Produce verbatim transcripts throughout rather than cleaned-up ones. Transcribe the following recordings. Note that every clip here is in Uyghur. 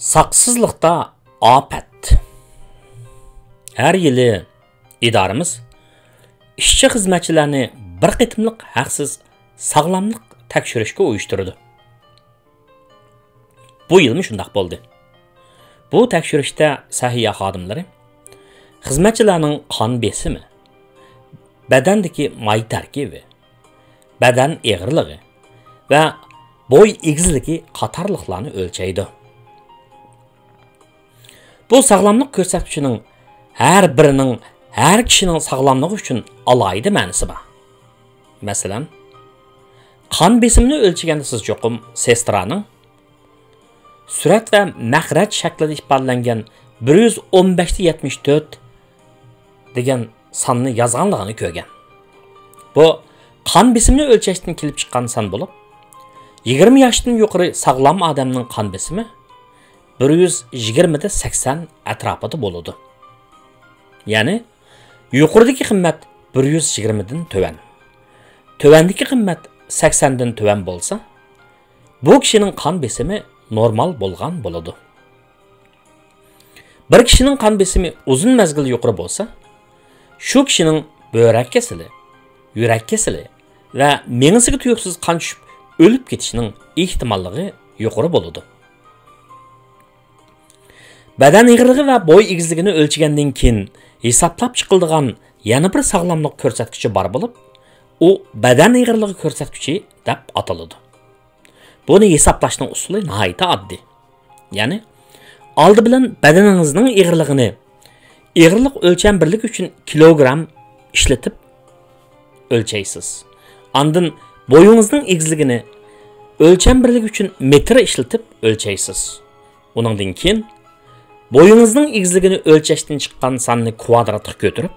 ساقسىزلىقتا ئاپەت. ھەر يىلى ئىدارىمىز ئىشچى-خىزمەتچىلەرنى بىر قېتىملىق ھەقسىز ساغلاملىق تەكشۈرۈشكە ئۇيۇشتۇرىدۇ. بۇ يىلمۇ شۇنداق بولدى. بۇ تەكشۈرۈشتە سەھىيە خادىملىرى خىزمەتچىلەرنىڭ قان بېسىمى، بەدەندىكى ماي تەركىبى، بەدەن ئېغىرلىقى ۋە بوي ئېگىزلىكى قاتارلىقلارنى ئۆلچەيدۇ. بۇ ساغلاملىق كۆرسەتكۈچىنىڭ ھەر بىرىنىڭ ھەر كىشىنىڭ ساغلاملىقى ئۈچۈن ئالاھىدە مەنىسى بار. مەسىلەن، قان بېسىمىنى ئۆلچىگەندە سىز چوقۇم سېسترانىڭ سۈرەت ۋە مەخرەج شەكلىدە ئىپادىلەنگەن بىر يۈز ئون بەشتە يەتمىش تۆت دېگەن ساننى يازغانلىقىنى كۆرگەن. بۇ قان بېسىمىنى ئۆلچەشتىن كېلىپ چىققان سان بولۇپ، يىگىرمە ياشتىن يۇقىرى ساغلام ئادەمنىڭ قان بېسىمى بىر يۈز يىگىرمىدە سەكسەن ئەتراپىدا بولىدۇ. يەنى يۇقىرىدىكى قىممەت بىر يۈز يىگىرمىدىن تۆۋەن، تۆۋەندىكى قىممەت سەكسەندىن تۆۋەن بولسا، بۇ كىشىنىڭ قان بېسىمى نورمال بولغان بولىدۇ. بىر كىشىنىڭ قان بېسىمى ئۇزۇن مەزگىل يۇقىرى بولسا، شۇ كىشىنىڭ بۆرەك كېسىلى، يۈرەك كېسىلى ۋە مېڭىسىگە تۇيۇقسىز قان چۈشۈپ ئۆلۈپ كېتىشنىڭ ئېھتىماللىقى يۇقىرى بولىدۇ. بەدەن ئېغىرلىقى ۋە بوي ئېگىزلىكىنى ئۆلچىگەندىن كېيىن ھېسابلاپ چىقىلىدىغان يەنە بىر ساغلاملىق كۆرسەتكۈچى بار بولۇپ، ئۇ بەدەن ئېغىرلىقى كۆرسەتكۈچى دەپ ئاتىلىدۇ. بۇنى ھېسابلاشنىڭ ئۇسۇلى ناھايىتى ئاددىي. يەنى، ئالدى بىلەن بەدىنىڭىزنىڭ ئېغىرلىقىنى ئېغىرلىق ئۆلچەم بىرلىكى ئۈچۈن كىلوگرام ئىشلىتىپ ئۆلچەيسىز. ئاندىن بويىڭىزنىڭ ئېگىزلىكىنى ئۆلچەم بىرلىكى ئۈچۈن مېتىر ئىشلىتىپ ئۆلچەيسىز. ئۇنىڭدىن كېيىن بويىڭىزنىڭ ئېگىزلىكىنى ئۆلچەشتىن چىققان ساننى كۋادراتقا كۆتۈرۈپ،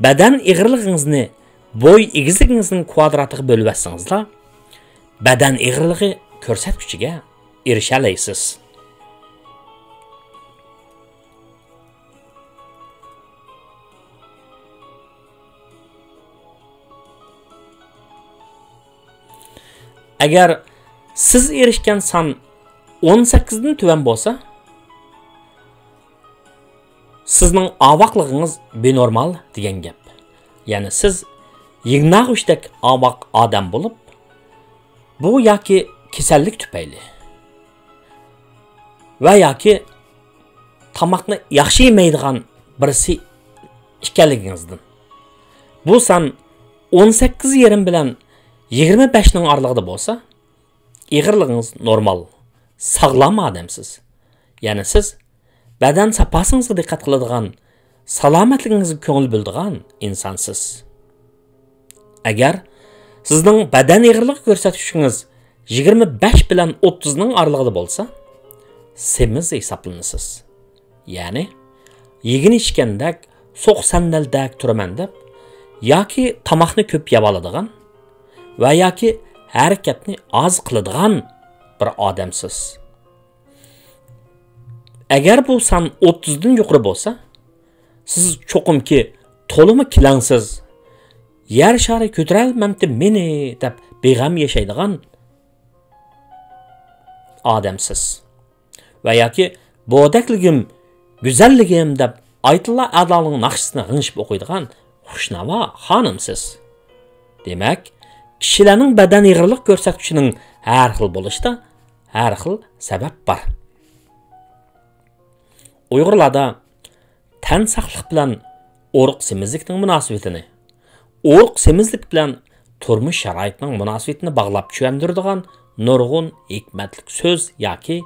بەدەن ئېغىرلىقىڭىزنى بوي ئېگىزلىكىڭىزنىڭ كۋادراتىغا بۆلۈۋەتسىڭىزلا، بەدەن ئېغىرلىقى كۆرسەتكۈچىگە ئېرىشەلەيسىز. ئەگەر سىز ئېرىشكەن سان ئون سەككىزدىن تۆۋەن بولسا، سىزنىڭ ئاۋاقلىقىڭىز بىنورمال دېگەن گەپ. يەنى سىز يىڭناغۇچتەك ئاۋاق ئادەم بولۇپ، بۇ ياكى كېسەللىك تۈپەيلى ۋە ياكى تاماقنى ياخشى يېمەيدىغان بىرسى ئىكەنلىكىڭىزدىن. بۇ سان ئون سەككىز يېرىم بىلەن يىگىرمە بەشنىڭ ئارىلىقىدا بولسا، ئېغىرلىقىڭىز نورمال، ساغلام ئادەمسىز. يەنى سىز بەدەن ساپاسىڭىزغا دىققەت قىلىدىغان، سالامەتلىكىڭىزگە كۆڭۈل بۆلىدىغان ئىنسانسىز. ئەگەر سىزنىڭ بەدەن ئېغىرلىقى كۆرسەتكۈچىڭىز يىگىرمە بەش بىلەن ئوتتۇزنىڭ ئارىلىقىدا بولسا، سېمىز ھېسابلىنىسىز. يەنى يېگىنى ئىچكەندەك، سوق سەندەلدەك تۇرىمەن دەپ، ياكى تاماقنى كۆپ يەۋالىدىغان ۋە ياكى ھەرىكەتنى ئاز قىلىدىغان بىر ئادەمسىز. ئەگەر بۇ سان ئوتتۇزدىن يۇقىرى بولسا، سىز چوقۇمكى تولىمۇ كېلەڭسىز، يەر شارى كۆتۈرەلمەمتى مېنى دەپ بىغەم ياشايدىغان ئادەمسىز. ۋە ياكى بودەكلىكىم، گۈزەللىكىم دەپ ئايتىللا ئەدالىڭ ناخشىسىنى غىڭشىپ ئوقۇيدىغان خۇشناۋا خانىمسىز. دېمەك، كىشىلەرنىڭ بەدەن ئېغىرلىق كۆرسەتكۈچىنىڭ ھەر خىل بولۇشىدا ھەر خىل سەۋەب بار. ئۇيغۇرلاردا تەن ساقلىق بىلەن ئورۇق سېمىزلىكنىڭ مۇناسىۋىتىنى، ئورۇق سېمىزلىك بىلەن تۇرمۇش شارائىتىنىڭ مۇناسىۋىتىنى باغلاپ چۈشەندۈرىدىغان نۇرغۇن ھېكمەتلىك سۆز ياكى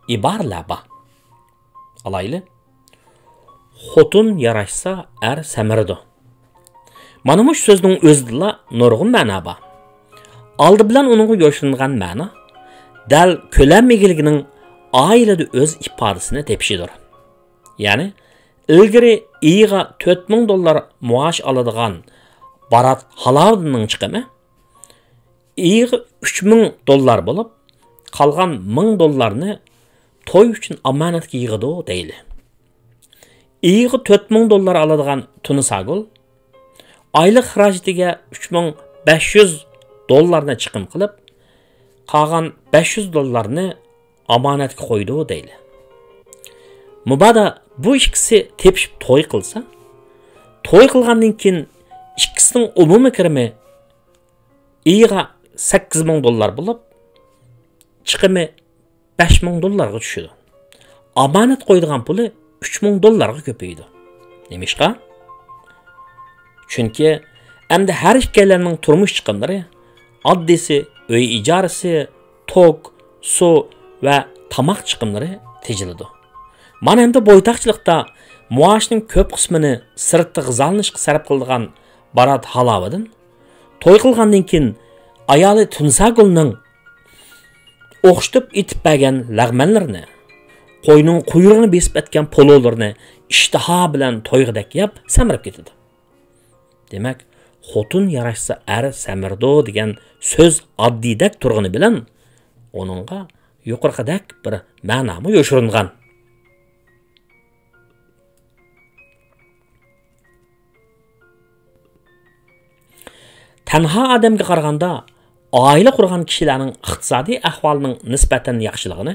ئىبارىلەر بار. ئالايلى، خوتۇن ياراشسا، ئەر سەمرىدۇ. مانا مۇشۇ سۆزنىڭ ئۆزىدىلا نۇرغۇن مەنا بار. ئالدى بىلەن ئۇنىڭغا يوشۇرۇنغان مەنا دەل كۆلەم ئىگىلىكىنىڭ ئائىلىدە ئۆز ئىپادىسىنى تېپىشىدۇر. يەنى، ئىلگىرى ئېيىغا تۆت مىڭ دوللار مائاش ئالىدىغان بارات ھالاۋۇدىننىڭ چىقىمى ئېيىغا ئۈچ مىڭ دوللار بولۇپ، قالغان مىڭ دوللارنى توي ئۈچۈن ئامانەتكە يىغىدۇ دەيلى. ئېيىغا تۆت مىڭ دوللار ئالىدىغان تۇنساگۈل ئايلىق خىراجىتىگە ئۈچ مىڭ بەش يۈز دوللارنى چىقىم قىلىپ، قالغان بەش يۈز دوللارنى ئامانەتكە قويىدۇ دەيلى. مۇبادا بۇ ئىككىسى تېپىشىپ توي قىلسا، توي قىلغاندىن كېيىن ئىككىسىنىڭ ئومۇمىي كىرىمى ئېيىغا سەككىز مىڭ دوللار بولۇپ، چىقىمى بەش مىڭ دوللارغا چۈشىدۇ. ئامانەت قويىدىغان پۇلى ئۈچ مىڭ دوللارغا كۆپىيىدۇ. نېمىشقا؟ چۈنكى ئەمدى ھەر ئىككىيلەننىڭ تۇرمۇش چىقىملىرى، ئاددىيسى ئۆي ئىجارىسى، توك، سۇ ۋە تاماق چىقىملىرى تېجىلىدۇ. مانا ئەمدى بويتاقچىلىقتا مائاشنىڭ كۆپ قىسمىنى سىرتتا غىزالىنىشقا سەرپ قىلىدىغان بارات ھالاۋىدىن توي قىلغاندىن كېيىن ئايالى تۈنساگۈلنىڭ ئوخشىتىپ ئېتىپ بەرگەن لەغمەنلىرىنى، قوينىڭ قۇيرۇقىنى بېسىپ ئەتكەن پولۇلىرىنى ئىشتىھا بىلەن تويغۇدەك يەپ سەمرىپ كېتىدۇ. دېمەك، «خوتۇن ياراشسا ئەر سەمرىدۇ» دېگەن سۆز ئاددىيدەك تۇرغىنى بىلەن، ئۇنىڭغا يۇقىرىقىدەك بىر مەنامۇ يوشۇرۇنغان. تەنھا ئادەمگە قارىغاندا، ئائىلە قۇرغان كىشىلەرنىڭ ئىقتىسادىي ئەھۋالىنىڭ نىسبەتەن ياخشىلىقىنى،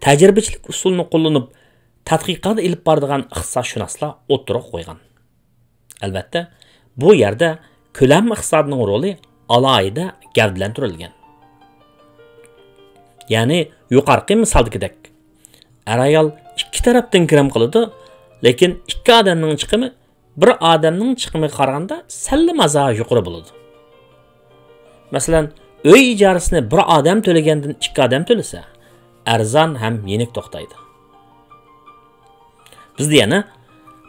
تەجرىبىچىلىك ئۇسۇلىنى قوللىنىپ، تەتقىقات ئېلىپ بارىدىغان ئىقتىسادشۇناسلار ئوتتۇرىغا قويغان. ئەلۋەتتە، بۇ يەردە كۆلەم ئىقتىسادىنىڭ رولى ئالاھىدە گەۋدىلەندۈرۈلگەن. يەنى يۇقارقى مىسالدىكىدەك، ئەر-ئايال ئىككى تەرەپتىن كىرىم قىلىدۇ، لېكىن ئىككى ئادەمنىڭ چىقىمى بىر ئادەمنىڭ چىقىمىغا قارىغاندا سەللا مازا يۇقىرى بولىدۇ. مەسىلەن، ئۆي ئىجارىسىنى بىر ئادەم تۆلىگەندىن ئىككى ئادەم تۆلىسە، ئەرزان ھەم يېنىك توختايدۇ. بىزدە يەنە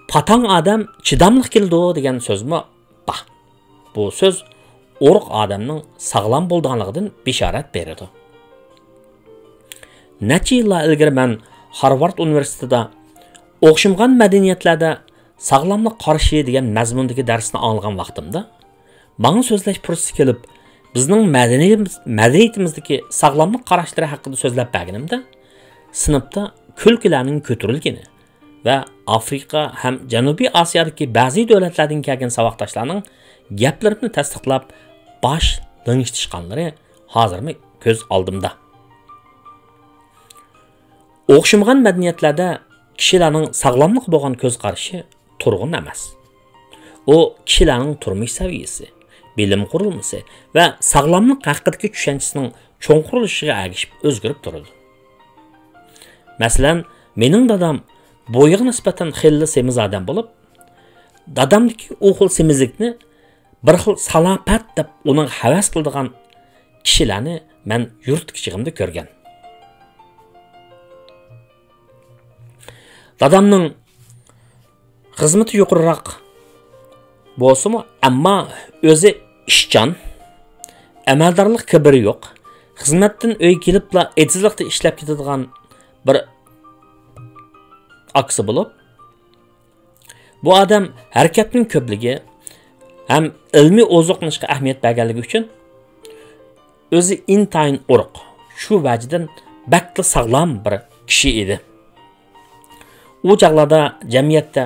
«پاتاڭ ئادەم چىداملىق كېلىدۇ» دېگەن سۆزمۇ بار. بۇ سۆز ئورۇق ئادەمنىڭ ساغلام بولىدىغانلىقىدىن بېشارەت بېرىدۇ. نەچچە يىللار ئىلگىرى مەن خارۋارد ئۇنىۋېرسىتېتىدا «ئوخشىمىغان مەدەنىيەتلەردە ساغلاملىق قارىشى» دېگەن مەزمۇندىكى دەرسنى ئاڭلىغان ۋاقتىمدا، ماڭا سۆزلەش پۇرسىتى كېلىپ، بىزنىڭ مەدەنىيىتىمىز، مەدەنىيىتىمىزدىكى ساغلاملىق قاراشلىرى ھەققىدە سۆزلەپ بەرگىنىمدە، سىنىپتا كۈلكىلەرنىڭ كۆتۈرۈلگىنى ۋە ئافرىقا ھەم جەنۇبىي ئاسىيادىكى بەزى دۆلەتلەردىن كەلگەن ساۋاقداشلارنىڭ گەپلىرىمنى تەستىقلاپ، باش لىڭشىتىشقانلىرى ھازىرمۇ كۆز ئالدىمدا. ئوخشىمىغان مەدەنىيەتلەردە كىشىلەرنىڭ ساغلاملىققا بولغان كۆز قارىشى تۇرغۇن ئەمەس. ئۇ كىشىلەرنىڭ تۇرمۇش سەۋىيەسى، بىلىم قۇرۇلمىسى ۋە ساغلاملىق ھەققىدىكى چۈشەنچىسىنىڭ چوڭقۇرلىشىشىغا ئەگىشىپ ئۆزگىرىپ تۇرىدۇ. مەسىلەن، مېنىڭ دادام بويىغا نىسبەتەن خېلىلا سېمىز ئادەم بولۇپ، دادامدىكى ئۇ خىل سېمىزلىكنى بىر خىل سالاپەت دەپ ئۇنىڭغا ھەۋەس قىلىدىغان كىشىلەرنى مەن يۇرتتىكى چېغىمدا كۆرگەن. دادامنىڭ خىزمىتى يۇقىرىراق بولسىمۇ، ئەمما ئۆزى ئىشچان، ئەمەلدارلىق كىبىرى يوق، خىزمەتتىن ئۆيگە كېلىپلا ئېتىزلىقتا ئىشلەپ كېتىدىغان بىر ئاكىسى بولۇپ، بۇ ئادەم ھەرىكەتنىڭ كۆپلۈكى ھەم ئىلمىي ئوزۇقلىنىشقا ئەھمىيەت بەرگەنلىكى ئۈچۈن، ئۆزى ئىنتايىن ئورۇق، شۇ ۋەجىدىن بەكلا ساغلام بىر كىشى ئىدى. ئۇ چاغلاردا جەمئىيەتتە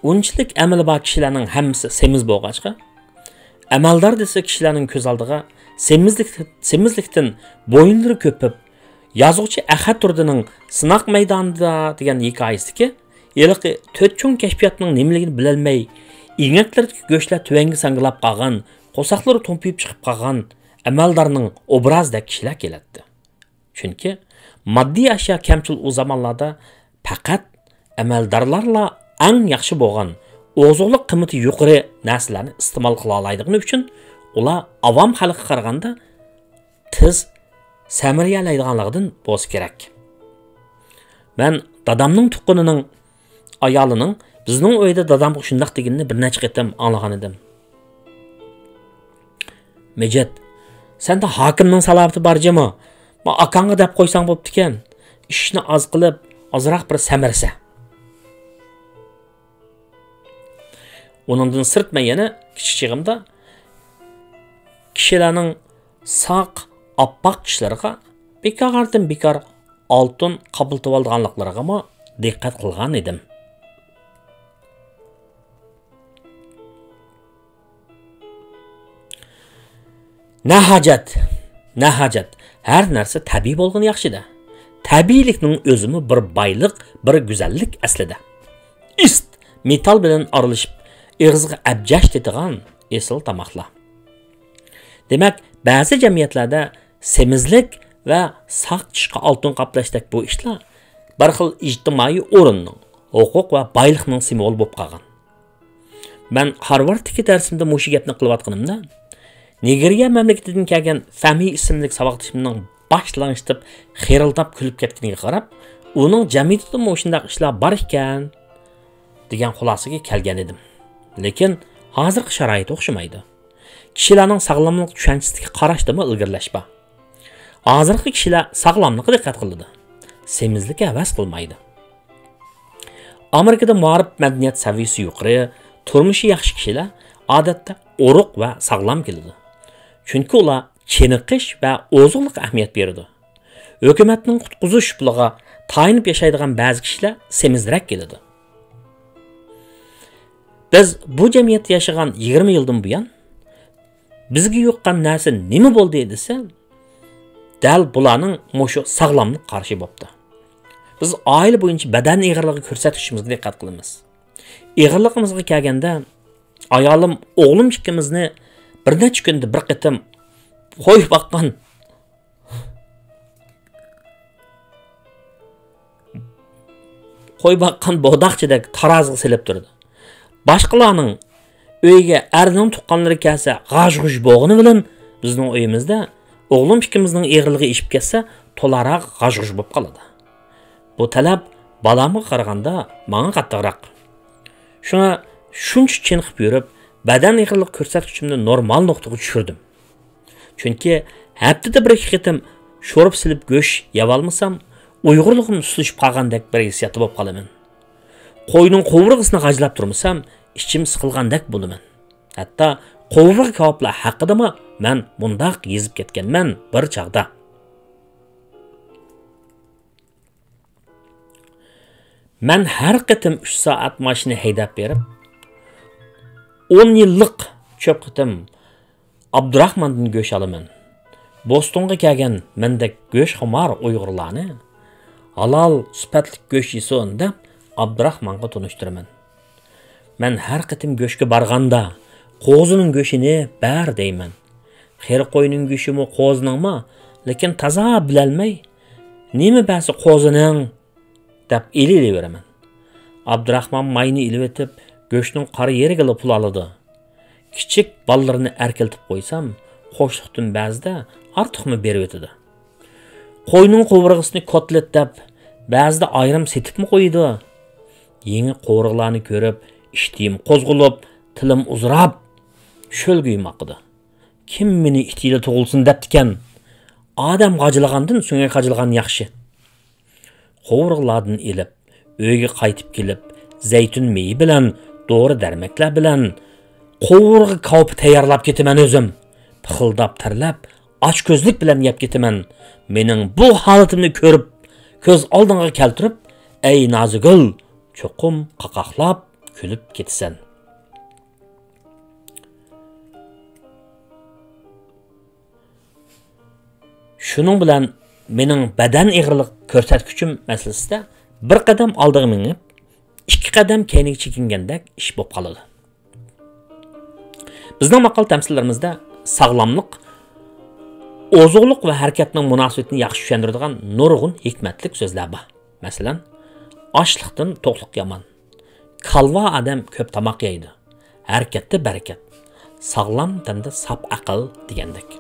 ئۇنچىلىك ئەمىلى بار كىشىلەرنىڭ ھەممىسى سېمىز بولغاچقا، ئەمەلدار دېسە كىشىلەرنىڭ كۆز ئالدىغا سېمىزلىك، سېمىزلىكتىن بويۇنلىرى كۆپۈپ، يازغۇچى ئەخەت تۇردىنىڭ سىناق مەيدانىدا دېگەن ھېكايىسىدىكى ھېلىقى تۆت چوڭ كەشپىياتنىڭ نېمىلىكىنى بىلەلمەي، ئېڭەكلىرىدىكى گۆشلەر تۆۋەنگە ساڭگىلاپ قالغان، قورساقلىرى تومپىيىپ چىقىپ قالغان ئەمەلدارنىڭ ئوبرازىدەك كىشىلەر كېلەتتى. چۈنكى ماددىي ئەشيا كەمچىل ئۇ زامانلاردا پەقەت ئەمەلدارلارلا ئەڭ ياخشى بولغان، ئوزۇقلۇق قىممىتى يۇقىرى نەرسىلەرنى ئىستېمال قىلالايدىغىنى ئۈچۈن، ئۇلار ئاۋام خەلققە قارىغاندا تېز سەمرىيەلەيدىغانلىقىدىن بولسا كېرەك. مەن دادامنىڭ تۇغقىنىنىڭ ئايالىنىڭ بىزنىڭ ئۆيدە دادامغا شۇنداق دېگىنىنى بىر نەچچە قېتىم ئاڭلىغانىدىم. مىجىت، سەندە ھاكىمنىڭ سالاپىتى بار جۇمۇ. ما ئاكاڭغا دەپ قويساڭ بوپتىكەن. ئىشنى ئاز قىلىپ، ئازراق بىر سەمرىسە. ئۇنىڭدىن سىرت مەن يەنە كىچىك چېغىمدا كىشىلەرنىڭ ساق، ئاپئاق چىشلىرىغا بىكاردىن بىكار ئالتۇن قاپلىتىۋالىدىغانلىقلىرىغىمۇ دىققەت قىلغان ئىدىم. نە ھاجەت، نە ھاجەت، ھەر نەرسە تەبىئىي بولغىنى ياخشىدە. تەبىئىيلىكنىڭ ئۆزىمۇ بىر بايلىق، بىر گۈزەللىك ئەسلىدە. ئىست، مېتال بىلەن ئارىلىشىپ، ئېغىزغا ئەبجەش تېتىغان ئېسىل تاماقلار. دېمەك، بەزى جەمئىيەتلەردە سېمىزلىك ۋە ساق چىشقا ئالتۇن قاپلاشتەك بۇ ئىشلار بىر خىل ئىجتىمائىي ئورۇننىڭ، ھوقۇق ۋە بايلىقنىڭ سىمۋولى بولۇپ قالغان. مەن خارۋاردتىكى دەرسىمدە مۇشۇ گەپنى قىلىۋاتقىنىمدا، نىگېرىيە مەملىكىتىدىن كەلگەن فەمى ئىسىملىك ساۋاقدىشىمنىڭ باش لىڭشىتىپ، خىرىلداپ كۈلۈپ كەتكىنىگە قاراپ، ئۇنىڭ جەمئىيىتىدىمۇ مۇشۇنداق ئىشلار بار ئىكەن، دېگەن خۇلاسىگە كەلگەن ئىدىم. لېكىن ھازىرقى شارائىت ئوخشىمايدۇ. كىشىلەرنىڭ ساغلاملىق چۈشەنچىسىدىكى قاراشتىمۇ ئىلگىرىلەش بار. ھازىرقى كىشىلەر ساغلاملىققا دىققەت قىلىدۇ، سېمىزلىككە ھەۋەس قىلمايدۇ. ئامېرىكىدا مائارىپ، مەدەنىيەت سەۋىيىسى يۇقىرى، تۇرمۇشى ياخشى كىشىلەر ئادەتتە ئورۇق ۋە ساغلام كېلىدۇ. چۈنكى ئۇلار چېنىقىش ۋە ئوزۇقلۇققا ئەھمىيەت بېرىدۇ. ھۆكۈمەتنىڭ قۇتقۇزۇش پۇلىغا تايىنىپ ياشايدىغان بەزى كىشىلەر سېمىزرەك كېلىدۇ. بىز بۇ جەمئىيەتتە ياشىغان يىگىرمە يىلدىن بۇيان، بىزگە يۇققان نەرسە نېمە بولدى دېسە، دەل بۇلارنىڭ مۇشۇ ساغلاملىق قارىشى بوپتۇ. بىز ئائىلە بويىچە بەدەن ئېغىرلىقى كۆرسەتكۈچىمىزگە دىققەت قىلىمىز. ئېغىرلىقىمىزغا كەلگەندە، ئايالىم ئوغلۇم ئىككىمىزنى بىر نەچچە كۈندە بىر قېتىم قوي باققان، قوي باققان بوداقچىدەك تارازىغا سېلىپ تۇرىدۇ. باشقىلارنىڭ ئۆيىگە ئەرنىڭ تۇغقانلىرى كەلسە غاژ-غۇژ بولغىنى بىلەن، بىزنىڭ ئۆيىمىزدە ئوغلۇم ئىككىمىزنىڭ ئېغىرلىقى ئېشىپ كەتسە، تولاراق غاژ-غۇژ بولۇپ قالىدۇ. بۇ تەلەپ بالامغا قارىغاندا ماڭا قاتتىقراق. شۇڭا شۇنچە چېنىقىپ يۈرۈپ، بەدەن ئېغىرلىق كۆرسەتكۈچۈمنى نورمال نۇقتىغا چۈشۈردۈم. چۈنكى ھەپتىدە بىر-ئىككى قېتىم شورپا سېلىپ گۆش يەۋالمىسام، ئۇيغۇرلۇقۇم سۇسلىشىپ قالغاندەك بىر ھېسسىياتتا بولۇپ قالىمەن. قوينىڭ قوۋۇرغىسىنى غاجىلاپ تۇرمىسام، ئىچىم سىقىلغاندەك بولىمەن. ھەتتا قوۋۇرغا كاۋاپلار ھەققىدىمۇ مەن مۇنداق يېزىپ كەتكەنمەن بىر چاغدا. مەن ھەر قېتىم ئۈچ سائەت ماشىنا ھەيدەپ بېرىپ، ئون يىللىق چۆپ قېتىم ئابدۇراخماندىن گۆش ئالىمەن. بوستونغا كەلگەن مەندەك گۆشخۇمار ئۇيغۇرلارنى ھالال سۈپەتلىك گۆش يېسۇن دەپ ئابدۇراخمانغا تونۇشتۇرىمەن. مەن ھەر قېتىم گۆشكە بارغاندا، قوزىنىڭ گۆشىنى بەر دەيمەن. قېرى قوينىڭ گۆشىمۇ قوزىنىڭمۇ، لېكىن تازا بىلەلمەي، نېمە بەرسە قوزىنىڭ دەپ ئېلىۋېرىمەن. ئابدۇراخمان ماينى ئېلىۋېتىپ، گۆشنىڭ قارا يېرىگىلا پۇل ئالىدۇ. كىچىك بالىلىرىنى ئەركىلىتىپ قويسام، قوشلۇقتىن بەزىدە ئارتۇقمۇ بېرىۋېتىدۇ. قوينىڭ قوۋۇرغىسىنى كوتلېت دەپ، بەزىدە ئايرىم سېتىپمۇ قويىدۇ. يېڭى قوۋۇرغىلارنى كۆرۈپ، ئىشتىيىم قوزغىلىپ، تىلىم ئۇزىراپ، شۆلگىيىم ئاقىدۇ. كىم مېنى ئىت يىلى تۇغۇلسۇن دەپتىكەن؟ ئادەم غاجىلىغاندىن سۆڭەك غاجىلىغان ياخشى. قوۋۇرغىلاردىن ئېلىپ، ئۆيگە قايتىپ كېلىپ، زەيتۇن مېيى بىلەن، دورا-دەرمەكلەر بىلەن قوۋۇرغا كاۋىپى تەييارلاپ كېتىمەن ئۆزۈم. پىخىلداپ تەرلەپ، ئاچكۆزلۈك بىلەن يەپ كېتىمەن. مېنىڭ بۇ ھالىتىمنى كۆرۈپ، كۆز ئالدىڭغا كەلتۈرۈپ، ئەي نازىگۈل، چوقۇم قاقاقلاپ كۈلۈپ كېتىسەن. شۇنىڭ بىلەن مېنىڭ بەدەن ئېغىرلىق كۆرسەتكۈچۈم مەسىلىسىدە بىر قەدەم ئالدىغا مېڭىپ، ئىككى قەدەم كەينىگە چېكىنگەندەك ئىش بولۇپ قالىدۇ. بىزنىڭ ماقال-تەمسىللىرىمىزدە ساغلاملىق، ئوزۇقلۇق ۋە ھەرىكەتنىڭ مۇناسىۋىتىنى ياخشى چۈشەندۈرىدىغان نۇرغۇن ھېكمەتلىك سۆزلەر بار. مەسىلەن، ئاچلىقتىن توقلۇق يامان. كالۋا ئادەم كۆپ تاماق يەيدۇ. ھەرىكەتتە بەرىكەت. ساغلام تەندە ساپ ئەقىل دېگەندەك.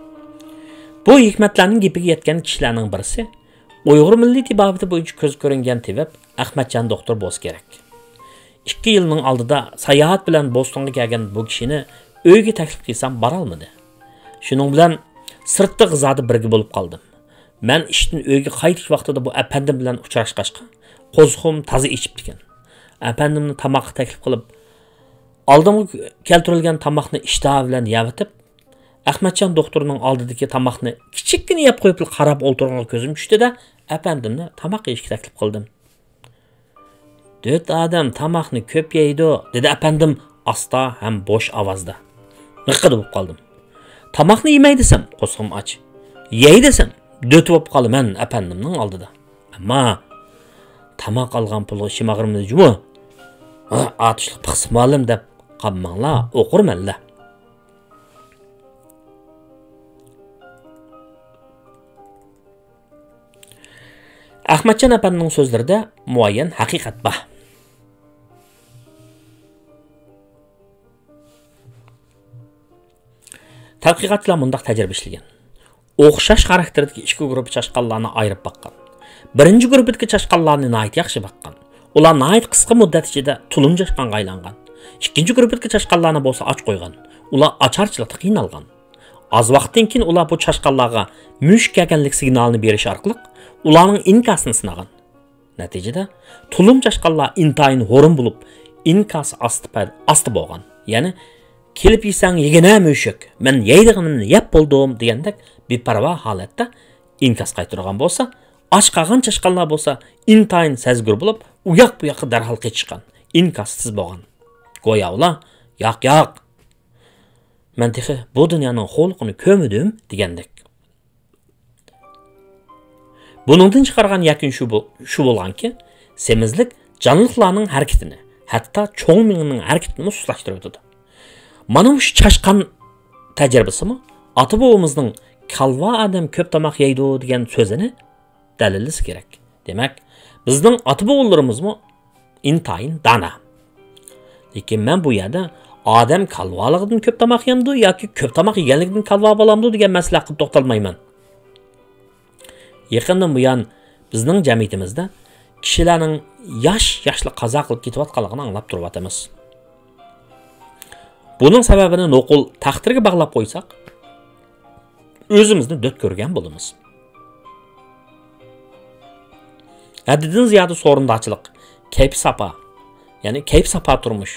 بۇ ھېكمەتلەرنىڭ گېپىگە يەتكەن كىشىلەرنىڭ بىرسى ئۇيغۇر مىللىي تېبابىتى بويىچە كۆزگە كۆرۈنگەن تېۋىپ ئەخمەتجان دوختۇر بولسا كېرەك. ئىككى يىلنىڭ ئالدىدا ساياھەت بىلەن بوستونغا كەلگەن بۇ كىشىنى ئۆيگە تەكلىپ قىلسام بارالمىدى. شۇنىڭ بىلەن سىرتتا غىزادا بىرگە بولۇپ قالدىم. مەن ئىشتىن ئۆيگە قايتىش ۋاقتىدا بۇ ئەپەندىم بىلەن ئۇچراشقاچقا، قورسىقىم تازا ئېچىپتىكەن. ئەپەندىمنى تاماققا تەكلىپ قىلىپ، ئالدىمغا كەلتۈرۈلگەن تاماقنى ئىشتىھا بىلەن يەۋېتىپ، ئەخمەتجان دوختۇرنىڭ ئالدىدىكى تاماقنى كىچىككىنە يەپ قويۇپلا قاراپ ئولتۇرغىنىغا كۆزۈم چۈشتى-دە، ئەپەندىمنى تاماق يېيىشكە تەكلىپ قىلدىم. «تۆت ئادەم تاماقنى كۆپ يەيدۇ»، دېدى ئەپەندىم ئاستا ھەم بوش ئاۋازدا. مىققىدە بولۇپ قالدىم. تاماقنى يېمەي دېسەم، قورسىقىم ئاچ. يەي دېسەم، دۆتى بولۇپ قالىمەن ئەپەندىمنىڭ ئالدىدا. ئەمما تاماق ئالغان پۇلغا ئىچىم ئاغرىمىدى جۇمۇ. ھە، ئاتۇشلۇق پىخسا مۇئەللىم دەپ قالماڭلار، ئوقۇرمەنلەر. ئەخمەتجان ئەپەندىنىڭ سۆزلىرىدە مۇئەييەن ھەقىقەت بار. تەتقىقاتچىلار مۇنداق تەجرىبە ئىشلىگەن. ئوخشاش خاراكتېردىكى ئىككى گۇرۇپپا چاشقانلارنى ئايرىپ باققان. بىرىنچى گۇرۇپپىدىكى چاشقانلارنى ناھايىتى ياخشى باققان. ئۇلار ناھايىتى قىسقا مۇددەت ئىچىدە تۇلۇم چاشقانغا ئايلانغان. ئىككىنچى گۇرۇپپىدىكى چاشقانلارنى بولسا ئاچ قويغان. ئۇلار ئاچارچىلىقتا قىينالغان. ئاز ۋاقىتتىن كېيىن ئۇلار بۇ چاشقانلارغا مۈشۈك كەلگەنلىك سىگنالىنى بېرىش ئارقىلىق ئۇلارنىڭ ئىنكاسىنى سىنىغان. نەتىجىدە، تۇلۇم چاشقانلار ئىنتايىن ھورۇن بولۇپ، ئىنكاسى ئاستا پە-، ئاستا بولغان. يەنى، «كېلىپ يېسەڭ يېگىنە مۈشۈك، مەن يەيدىغىنىمنى يەپ بولدۇم» دېگەندەك بىپەرۋا ھالەتتە ئىنكاس قايتۇرغان بولسا، ئاچ قالغان چاشقانلار بولسا ئىنتايىن سەزگۈر بولۇپ، ئۇياق-بۇياققا دەرھال قېچىشقان، ئىنكاسى تېز بولغان. گويا ئۇلار، «ياق، ياق، مەن تېخى بۇ دۇنيانىڭ خورلۇقىنى كۆرمىدىم» دېگەندەك. بۇنىڭدىن چىقارغان يەكۈن شۇ بو-، شۇ بولغانكى، سېمىزلىك جانلىقلارنىڭ ھەرىكىتىنى، ھەتتا چوڭ مېڭىنىڭ ھەرىكىتىنىمۇ سۇسلاشتۇرۇۋېتىدۇ. مانا مۇشۇ چاشقان تەجرىبىسىمۇ ئاتا-بوۋىمىزنىڭ «كالۋا ئادەم كۆپ تاماق يەيدۇ» دېگەن سۆزىنى دەلىللىسە كېرەك. دېمەك، بىزنىڭ ئاتا-بوۋىلىرىمىزمۇ ئىنتايىن دانا. لېكىن مەن بۇ يەردە ئادەم كالۋالىقىدىن كۆپ تاماق يەمدۇ ياكى كۆپ تاماق يېگەنلىكىدىن كالۋا بولامدۇ دېگەن مەسىلە ھەققىدە توختالمايمەن. يېقىندىن بۇيان بىزنىڭ جەمئىيىتىمىزدە كىشىلەرنىڭ ياش-ياشلا قازا قىلىپ كېتىۋاتقانلىقىنى ئاڭلاپ تۇرۇۋاتىمىز. بۇنىڭ سەۋەبىنى نوقۇل تەقدىرگە باغلاپ قويساق، ئۆزىمىزنى دۆت كۆرگەن بولىمىز. ھەددىدىن زىيادە سورۇنداچىلىق، كەيپ-ساپا، يەنى كەيپ-ساپا تۇرمۇش،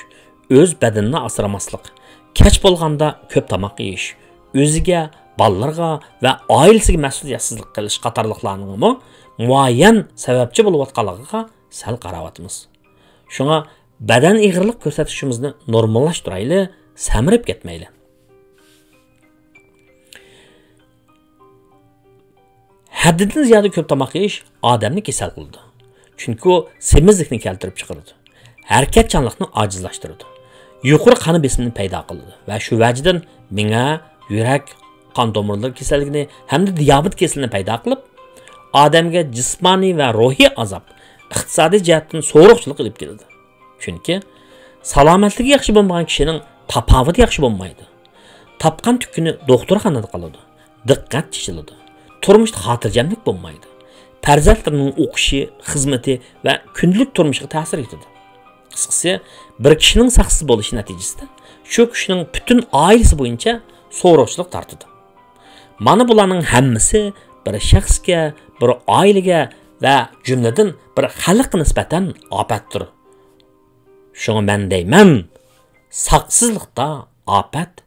ئۆز بەدىنىنى ئاسرىماسلىق، كەچ بولغاندا كۆپ تاماق يېيىش، ئۆزىگە، بالىلىرىغا ۋە ئائىلىسىگە مەسئۇلىيەتسىزلىك قىلىش قاتارلىقلارنىڭمۇ مۇئەييەن سەۋەبچى بولۇۋاتقانلىقىغا سەل قاراۋاتىمىز. شۇڭا بەدەن ئېغىرلىق كۆرسەتكۈچىمىزنى نورماللاشتۇرايلى، سەمرىپ كەتمەيلى. ھەددىدىن زىيادە كۆپ تاماق يېيىش ئادەمنى كېسەل قىلىدۇ. چۈنكى ئۇ سېمىزلىكنى كەلتۈرۈپ چىقىرىدۇ. ھەرىكەتچانلىقنى ئاجىزلاشتۇرىدۇ. يۇقىرى قان بېسىمنى پەيدا قىلىدۇ ۋە شۇ ۋەجىدىن مېڭە، يۈرەك، قان تومۇرلىرى كېسەللىكىنى ھەمدە دىيابېت كېسىلىنى پەيدا قىلىپ، ئادەمگە جىسمانىي ۋە روھىي ئازاب، ئىقتىسادىي جەھەتتىن سورۇقچىلىق ئېلىپ كېلىدۇ. چۈنكى سالامەتلىكى ياخشى بولمىغان كىشىنىڭ تاپاۋىتى ياخشى بولمايدۇ. تاپقان تۈكىنى دوختۇرخانىدا قالىدۇ. دىققەت چېچىلىدۇ. تۇرمۇشتا خاتىرجەملىك بولمايدۇ. پەرزەنتلىرىنىڭ ئوقۇشى، خىزمىتى ۋە كۈندىلىك تۇرمۇشىغا تەسىر يېتىدۇ. قىسقىسى، بىر كىشىنىڭ ساقسىز بولۇشى نەتىجىسىدە شۇ كىشىنىڭ پۈتۈن ئائىلىسى بويىچە سورۇقچىلىق تارتىدۇ. مانا بۇلارنىڭ ھەممىسى بىر شەخسكە، بىر ئائىلىگە ۋە جۈملىدىن بىر خەلققە نىسبەتەن ئاپەتتۇر. شۇڭا مەن دەيمەن، ساقسىزلىقتا ئاپەت